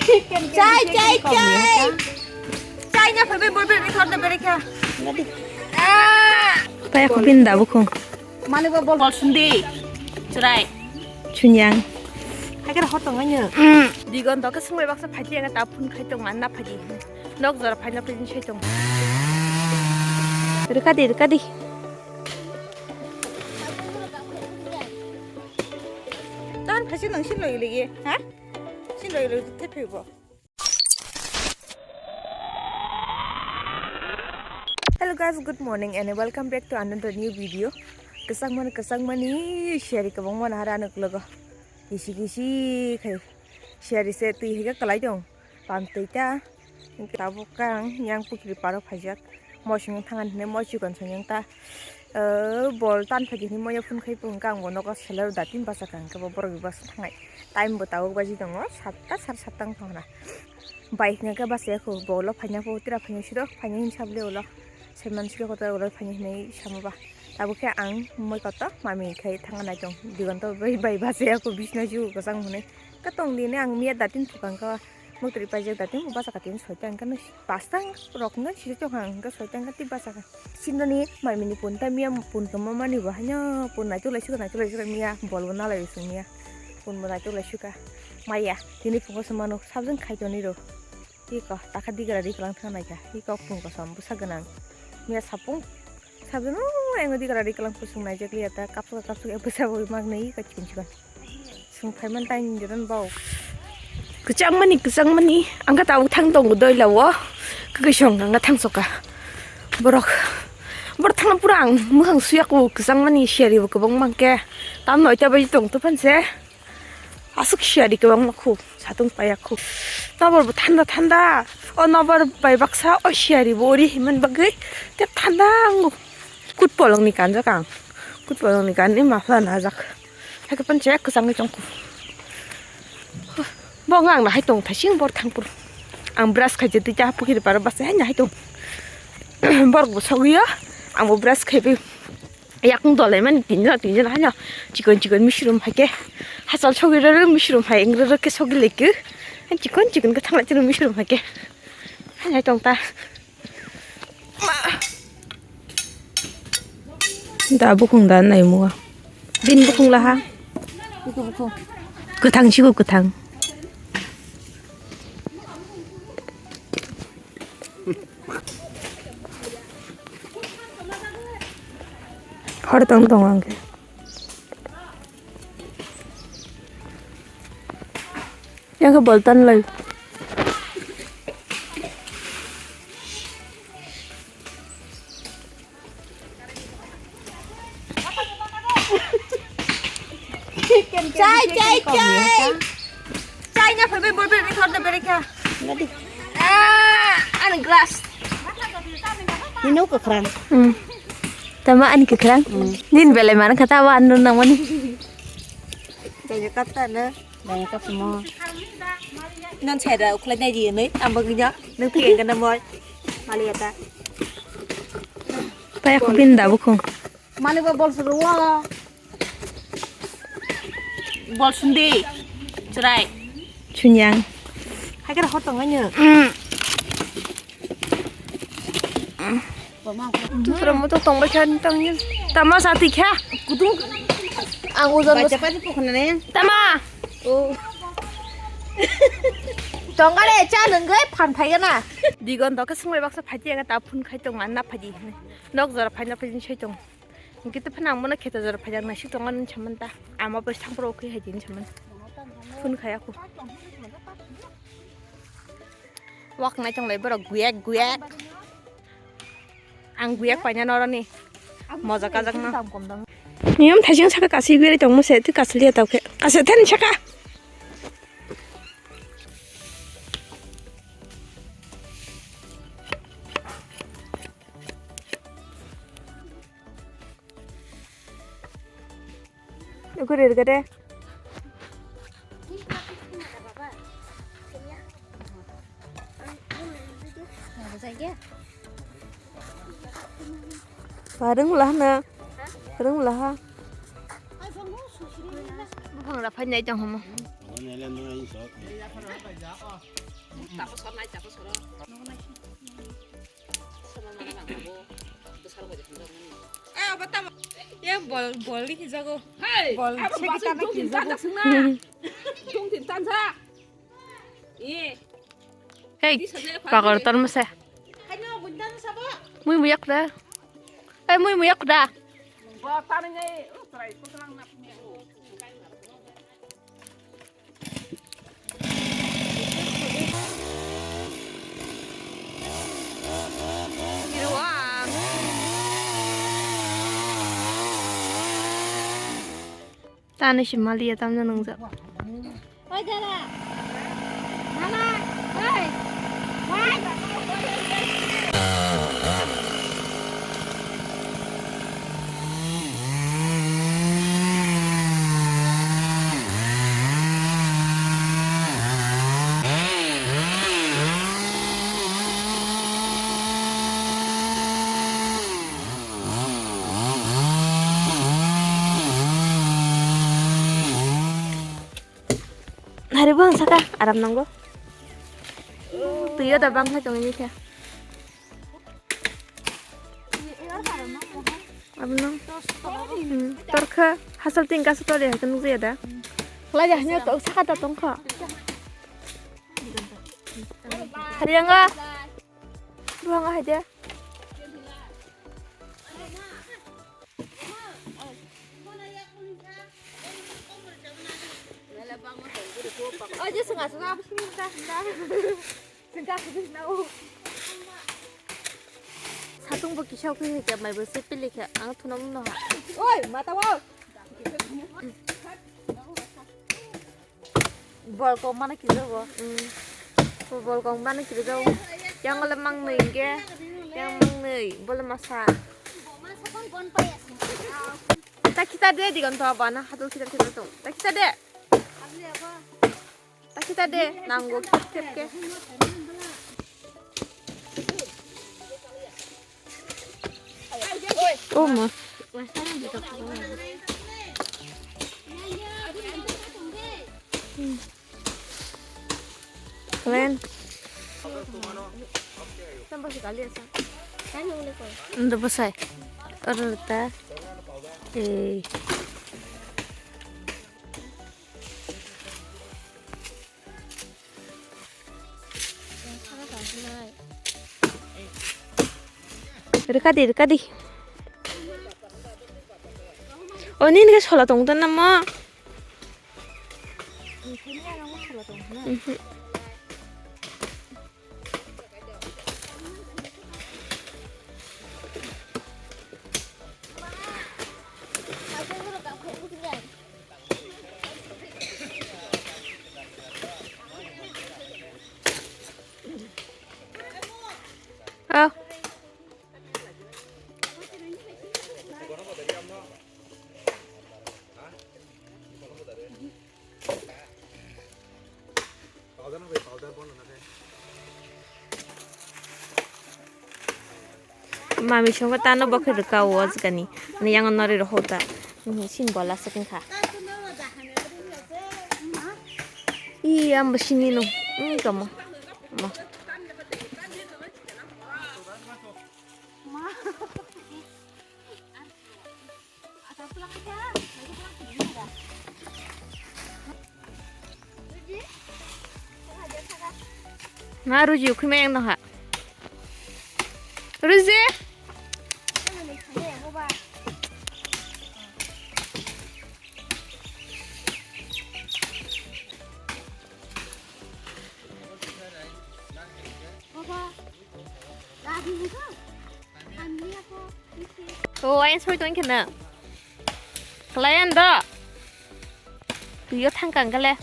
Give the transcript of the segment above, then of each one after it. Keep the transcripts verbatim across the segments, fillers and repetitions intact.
Chai, chai, chai. Chai na phai bai bol beri thor da beri kha. Paya ko bin da bukhung. Mani bo bol bol sundi. Chwrai. Chunyang. Hai khe hotong ani. Digon to ke sumai baksa phai tiya ta phun khai tong anna phai di. Nok jora phai na phai din sai tong. Rika di, rika di. Tan phai si nang si loi loi ye, ha? Si loi loi te phai bo. Hello guys, good morning and welcome back to another new video. Kwchangmani, kwchangmani siyari kwbangma nahara anuk logo. Kisi kisi khai siyari se twi higa kwlai tong. Pam twi ta. Tabuk kang yang pukri paro phaijak. Moising thangani hinwi moichukon song yang ta. Eh, bol tan phaidi hinwi moya phun khai pung kang bo nogo selero datin basa kang khe bo borok basa thangai. Time bo tabuk baji tongo satta sar satta wng tongna. Bai hwnka khe basa yakho bolo phaina pho tira phaina siro phaina hin sabli ulo. Saiman siro kotor ulo phaina hinwi samo ba. Tabuk khe ang moi koto mami khai thangna nai tong. Digonto bai bai basa yakho bisna ju kwchang hwnwi. Khe tong dini ang miya datin thukang kha. Muktrwi paijak da tei basa katin soita hwnkhe no pasta rok no siri tongkha hwnkhe soita hwnkhe tei basa kha. Sinoni mai mini pun ta miya pun kwma mani bo haino pun naituk lai sukha naituk lai sukha miya bol bo nalai sung miya pun bo naituk lai sukha maya tini phungo se mano sabjang khai toni rw iko takha digra ri kwlang thang naikha iko pun kosom bwsa gwnang miya sapung. Sabjano, ang di kara di kalang kusung naijak liya ta, kapsuk kapsuk ya bwsa bo mak nai ka chikon chikon. Sung phaiman tai ni joran bau. Kwchang mani, kwchang mani, ang ka tabuk thang tongo doi lawo. Kwkwi song ang ka thang soka. Borok, borok thang pura ang mwkhang suya ko kwchang mani siyari bo kwbang mangke. Tam noita bai tong to phan se. Aswk siyari kwbangma khu, satung paya khu. Nobor bo thanda thanda. O nobor bai baksa o siyari bo ori himan bagwi tep thanda ango. Kut polong ni kanjak ang. Kut polong ni kanni mafla najak. Hakhe panche kwchangwi tongkhu. Bo ang nahai tong thaising bor thangpur. Ang brush khaijak twi ta pukhiri paro basa hai nahai tong. Borok bo sogwi o, ang bo brush khaiwi. Yakung dolai mani tinjak tinjak haino chikon chikon misrum hai khe hachal sogwi rw misrum hai wng rw khe sogwi lai khe chikon chikon khe thanglai chini misrum hai khe hai tong ta. Da bukhung da nai mua bin bukhung laha kwthang sigo kwthang. Hor tong tong ang khe. Yang khe bol tan lai. Chai, chai, chai. Chai na phai bai bol beri thor da beri kha. Ah, ani glass. Nino kwkhrang. Hmm. Tama ani kwkhrang. Hmm. Din belai mana kata wa anu nang mani. Dai kata na. Dai kata mo. Nan chai da ukhlai nai di nai. Ambagnya. Nang tiga kana moi. Mali kata. Paya ko bin da bukhung. Mani bo bol suru wo. Bol sundi. Chwrai. Chunyang. Hai kara hotong ayo. Tusra mo to tong bai kha tong ni. Tama sati kha. Kudung. Ang ojon. Bacha pati pokna ne. Tama. Oh. Tongare cha nang gai phan phai gana. Digon doke sumai baksa phai tiya ta phun khai tong anna phai di. Nok jora phai na phai sai tong. Hingke to phano ang bono kheto jora phaijak naisik tongo nini saman ta. Ama bai sangpro ukui hai tini saman. Phun khai aku. Wak nai tong lai borok guyak guyak. Ang guyak paina noroni. Moja kajak no. Niyom thaising saka kasi beri tong mose tu kasliya tau khe. Kasi than saka. Ukur irga de. Parung lah na. Parung lah. Buphang ra phai nai tong homo. Tapo sor nai, tapo sor. Sor nai, nang bo. Besar bo jepun dong. Eh, apa tapo? Ya, bol, bol ni hijago. Hei, bol apa segi bahasa tanah dong tin hijago. Tan sak sung na. Dong tin tan sak. Iya. Hei, pakar tor masa. Mui muyak da. Eh, mui muyak da. Tani si maliya tamna nungjak. Oi dada. Mama. Oi. Wai. Hari buang saka aram nanggo. Tuyo da bang hai tongini kha. Abno. Hmm, torkha hasal tin kasu tole hai nung ya da. Lai ja hanya to saka ta tongkha. Hari yang ga. Buang hai dia. Aja sengaja apa sih minta minta. Sengaja sih nau. Satung bo kisa khe khe mai bo se pili khe ang thunam no ha. Oi mata wow. Bol kok mana kijago. Bol kok mana kijago. Yang ole mang nui ge. Yang mang nui bole masa. Ta kita de digon to bana hatul kita kita to. Ta kita de. Ta kita de nanggo kep kep ke. Oh ma. Kalian. Ndo bosai. Oro ta. Eh. Rwkha di, rwkha di. O nini khe sola tong tong namo? Mhm. Oh. Mami songo tano bokhe rwka o jagani. Ani yang nori rohor ta. Sin bola se kha. I ambo sini no. Ni kamo. Ma. Na Ruji, ukhwi ma yang no ha. Ruji. To, ayang soi tong kena. Kelayan do. Tuyo thang kang kele.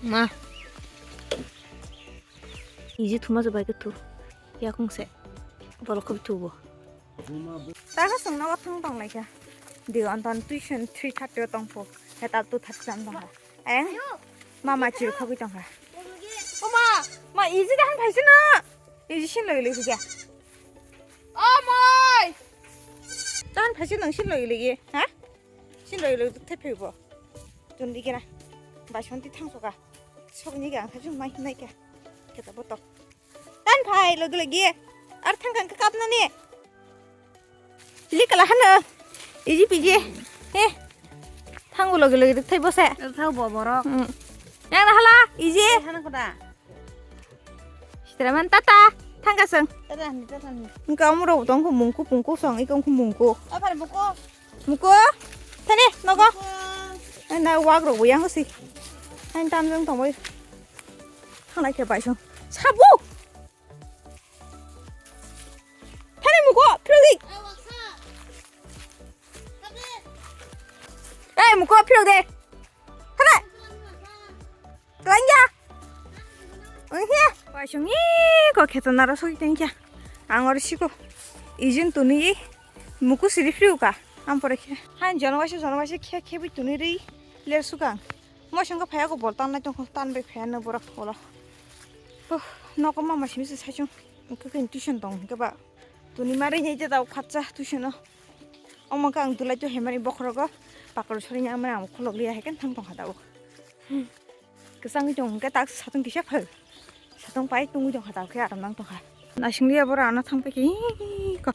Ma. Iji thuma jobai ke thu. Ya kung se. Bolo khubi thubo. Taka songna wathang tong lai kha. Di anton tuition three thirty o tong pho. Heta two thirty jam tong kha. Eh? Mama chil khogwi tong kha. Oma, ma iji dahan phaisi na. Iji sin loi loi kha. O moi. Dahan phaisi nang sin loi loi. Ha? Loi loi thai phai bo. Tun di kena. Bai son ti thang soka. Sok ni ga ang thajung mai nai ka. Keta botok. Tan phai lo dule gi. Ar thang kang kap na ni. Li kala hana. Iji piji. He. Thang ulo gelo gelo thai bose. Thau bo borok. Hmm. Yang na hala iji. Hana koda. Sitra man tata. Thang ka sang. Tata ni tata ni. Engka umro tong ko mungku pungku song iko ko mungku. Apa buku? Muko, thani, nogo. Ai, na wak rok bo yang si. Ai, tam jong tong bai. Thang lai khe bai song. Sabu. Thani muko, phirok di. Eh, muko, phirok de. Thani. Langya. Ohe. Bai song iko kheto naro soi tengkya. Ang oro siko. Ijin tuni muku siri friu ka. Am pore khe. Han jono waisa jono waisa khe khe bi tuni ri le sukang. Mo song ka phaya ko bol tan nai tong tan bai phaya no borok bolo. Oh, noko mama simi se sachung. Ko kin tuition tong ke ba. Tuni mari ni je tau khatcha tuition no. Omo khe ang tulai to hemani bokhorogo pakaro sori nya mani ang kholok liya heken thang tong kha tabo. Kwchangwi tong hwnkhe tak satung kisa phal. Satung pai tungwi tong kha tabo khe aram nang tong kha. Naising liya bora ano thang pai khe ko.